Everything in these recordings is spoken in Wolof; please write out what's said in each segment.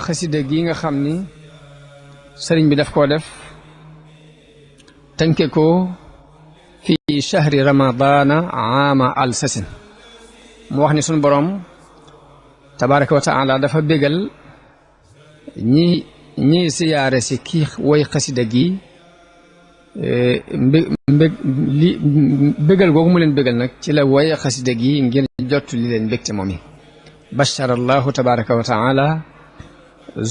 xasida gi nga xam ni sëriñ bi daf koo def tënke ko fi shahri ramadana aama alsasin mu wax ni sunu borom tabaraka wa taala dafa bégal ñi siyaare si kii woy xasida gi bégal googu mu leen bégal nag ci la woy xasida gi ngir jot li leen bégte moom yi bashara allahu tabaraka wa taala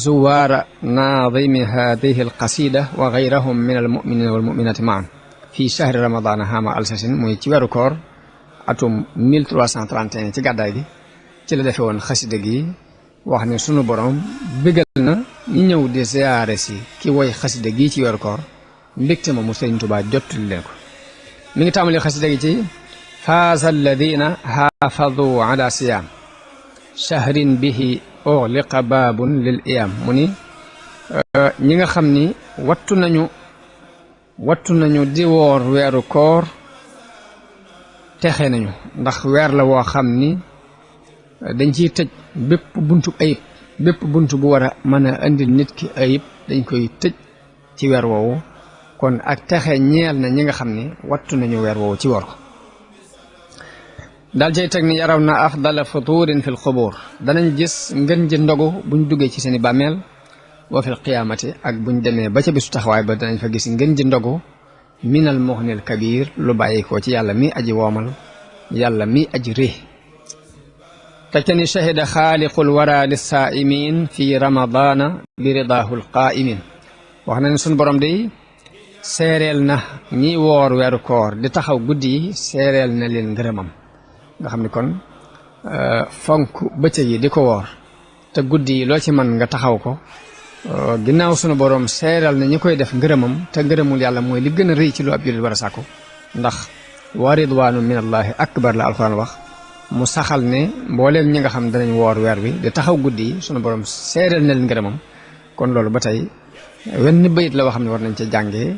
zuwaara naadimi hadihi alqasida wa gayrahum min almuminina walmuminati maan fi shahri ramadana haama alsasin muy ci weeru koor atum 1331 ci gàddaay gi ci la defe woon xasida gi wax ne sunu borom bégal na ñi ñëw di ziyaare si ki woy xasida gi ci weeru koor mbégte ma mu Sëriñ Tuubaa jottali leen ko mi ngi tàmbali xasida gi ci faaza alladina haafadu ala siyaam shahrin bihi ughliqa baabun lil iyaam mu ni ñi nga xam ni wattu nañu di woor weeru koor texe nañu ndax weer la woo xam ni dañ ciy tëj bépp buntu ayib bépp buntu bu war a mën a indil nit ki ayib dañ koy tëj ci weer woowu kon ak texe ñeel na ñi nga xam ni wattu nañu weer woowu ci woor ko daal cay teg ni yaraw na afdala futurin fil xubur danañ gis ngën ji ndogu buñ duggee ci seeni bàmmeel wa fil qiyaamati ak buñ demee ba ca bisu taxawaay ba danañ fa gis ngën ji ndogu minal muxnil kabir lu bàyyi ko ci yàlla mi aji woomal yàlla mi aji rée teg ni shahida xaaliqul wara lissaa'imin fi ramadana bi ridaahu lqaa'imin wax na ne suñ borom day seereel na ñi woor weeru koor di taxaw guddi yi seereel na leen ngërëmam nga xam ni kon fonk bëccëg yi di ko woor te guddi yi loo ci mën nga taxaw ko ginnaaw sunu borom seereel na ñi koy def ngërëmam te ngërëmul yàlla mooy li gën a rëy ci lu ab jullit war a sàkku ndax wa ridwaanu min allahi akbar la alquran wax mu saxal ne mbooleem ñi nga xam danañ woor weer bi di taxaw guddi yi sunu borom seereel na leen ngërëmam kon loolu ba tey wenn bayit la woo xam ne war nañ ca jàngee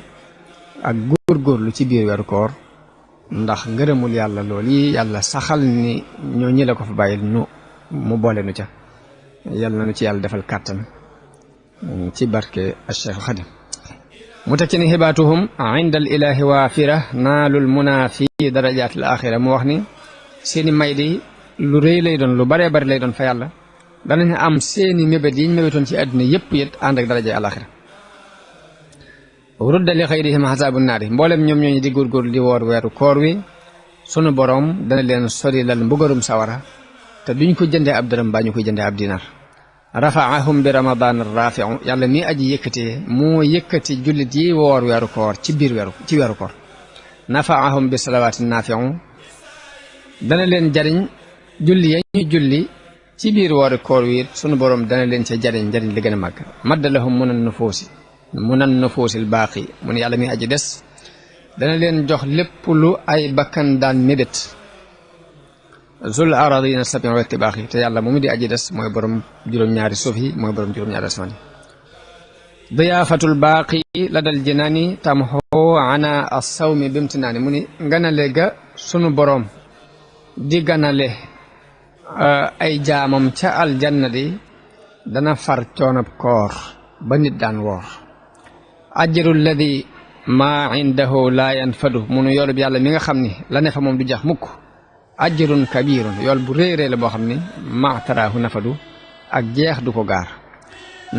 ak góorgóorlu ci biir weeru koor ndax ngërëmul yàlla loolu yi yàlla saxal ni ñoo ñi la ko fa bàyyil mu boole nu ca yàlla na nu ci yàlla defal kàttan ci barke Cheikh Xadim mu teg ci ni xibaatuhum inda al ilahi waafira naalul muna fi darajaat al axira mu wax ni seeni may di lu rëy lay doon lu baree bari lay doon fa yàlla danañ am seeni mébét yiñ mébétoon ci àdduna yëpp it ànd ak daraja alaxira rudda li xayrihim xasaabu naari mboolem ñoom ñooñu di góorgóorlu di woor weeru koor wi sunu borom dana leen sori lal mbugarum sawara te duñ ko jëndee ab dërëm baa ñu koy jëndee ab dinar rafaahum bi ramadan rafiu yàlla mi aji yëkkatee moo yëkkati jullit yi woor weeru koor ci weeru koor nafaahum bi salawaati nafiu dana leen jariñ julli ya ñu julli ci biir weeru koor wi it sunu borom dana leen ca jariñ li gën a màgg madda lahum munan nufuusil baaqi mu ne yàlla mi aji des dana leen jox lépp lu ay bakkan daan mébét zul aradina sabin wa tibaax yi te yàlla moomu di aji des mooy borom juróom-ñaari suuf yi mooy borom juróom-ñaari asmaan yi diyaafatul baaqi la dal jinaani tamxo ana assawmi bimtinaani mu ni ganale ga sunu borom di ganale ay jaamam ca aljanna di dana far coonab koor ba nit daan woor ajru alladi maa indahu laa yanfadu munu yoolub yàlla mi nga xam ni la ne fa moom du jax mukk ajrun kabirun yool bu réy la boo xam ni maataraahu nafadu ak jeex du ko gaar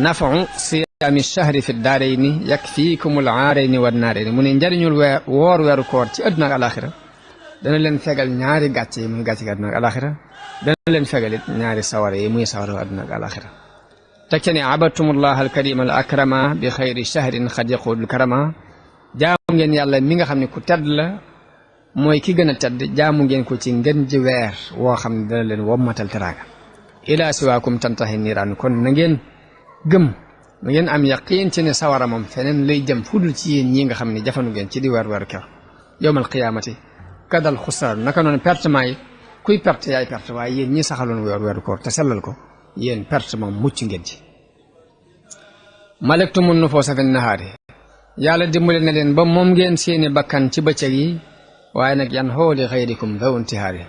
nafau siyaami shahri fi daarayni yakfiikumul aarayni wa naarayni mu ne njariñul woor weeru koor ci àdduna ak alaxira dana leen fegal ñaari gàcce yi muy gàcce gi àdduna ak alaxira dana leen fegal it ñaari sawara yi muy sawara àdduna ak alaxira teg ca ne abadtumullah alkarima al akrama bi xayri shahrin xad yaqudul karama jaamu ngeen yàlla mi nga xam ne ku tedd la mooy ki gën a tedd jaamu ngeen ko ci ngën ji weer woo xam ne dana leen wommatal teraanga ila siwaakum tantahi niiraan kon na ngeen gëm na ngeen am yaqiin ci ne sawara moom feneen lay jëm fudul ci yéen ñi nga xam ne jafandu ngeen ci di weer ker yowmal qiyaamati kadal xusraan naka noonu pertement yi kuy perte yaay perte waaye yéen ñi saxaloon weeru koor te sellal ko yéen perte moom mucc ngeen ci malektumun nufoosa fi nahaari yàlla dimbale na leen ba moom ngeen seeni bakkan ci bëccëg yi waaye nag yan xooli xayrikum daw intihaari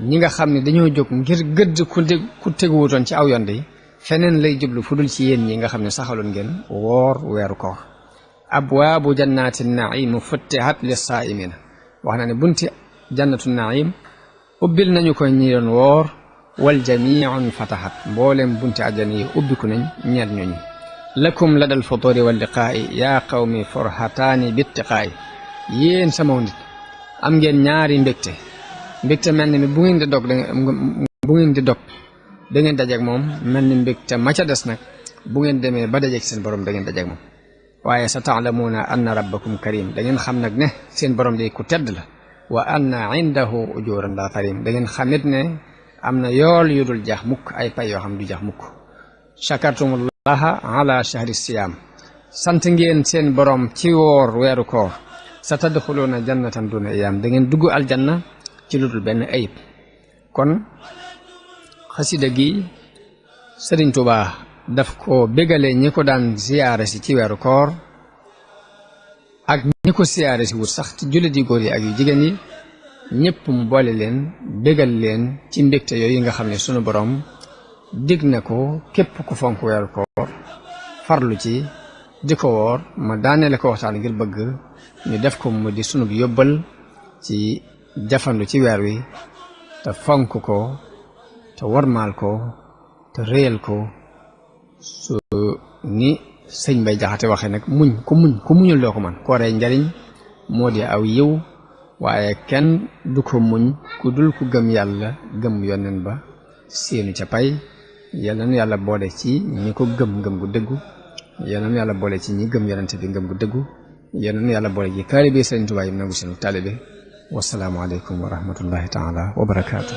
ñi nga xam ne dañoo jóg ngir gëdd ku teguwutoon ci aw yoon yi feneen lay jublu fudul ci yéen ñi nga xam ne saxaloon ngeen woor weeru koor abwaabu jannaati naim futtihat lissaaimina wax na ne bunti jannatu naim ubbil nañu ko ñi doon woor wal jamiun fatahat mboolem bunti àjjana yi ubbiku nañ ñeer ñooñu lakum ladal futuri wal liqaa'i yaa qawmi forhataani bittiqaa'i yéen sama nit am ngeen ñaari mbégte mel ni bu ngeen di dog da ngeen dajeek moom mel ni mbégte ma ca des nag bu ngeen demee ba dajeek seen borom da ngeen dajeek moom waaye sa taalamuuna anna rabbakum karim da ngeen xam nag ne seen borom day ku tedd la wa anna indahu ujuran la tarim da ngeen xamit ne am na yool yu dul jeex mukk ay pay yoo xam du jeex mukk shakartumullaha ala shahri siyam sant ngeen seen borom ci woor weeru koor sa tadxuluuna jannatan duna iyam da ngeen dugg aljanna ci lu dul benn ayib kon xasida gi Sëriñ Tuubaa daf ko bégale ñi ko daan siyaare si ci weeru koor ak ñi ko siyaare si wut sax ci jullit yi góor yi ak yu jigéen yi ñëpp mu boole leen bégal leen ci mbégte yooyu nga xam ne sunu borom dig na ko képp ku fonk weeru koor farlu ci di ko woor ma daanele ko waxtaan ngir bëgg ñu def ko mu di sunu yóbbal ci jafandu ci weer wi te fonk ko te warmaal ko te réyal ko su ni sëñ Bay Jaxate waxe nag ku muñul doo ko man kooree njariñ moo di aw yiw waaye kenn du ko muñ ku dul ku gëm yàlla gëm yonen ba seenu ca pay yàlla nu yàlla boole ci ñi ko gëm gu dëggu yàlla nu yàlla boole ci ñi gëm yonente bi ngëm gu dëggu yàlla nu yàlla boole ci taalibe Sëriñ Tuubaa yi nangu seenu taalibe wasalaamu aleykum wa rahmatullahi taala wa barakaatu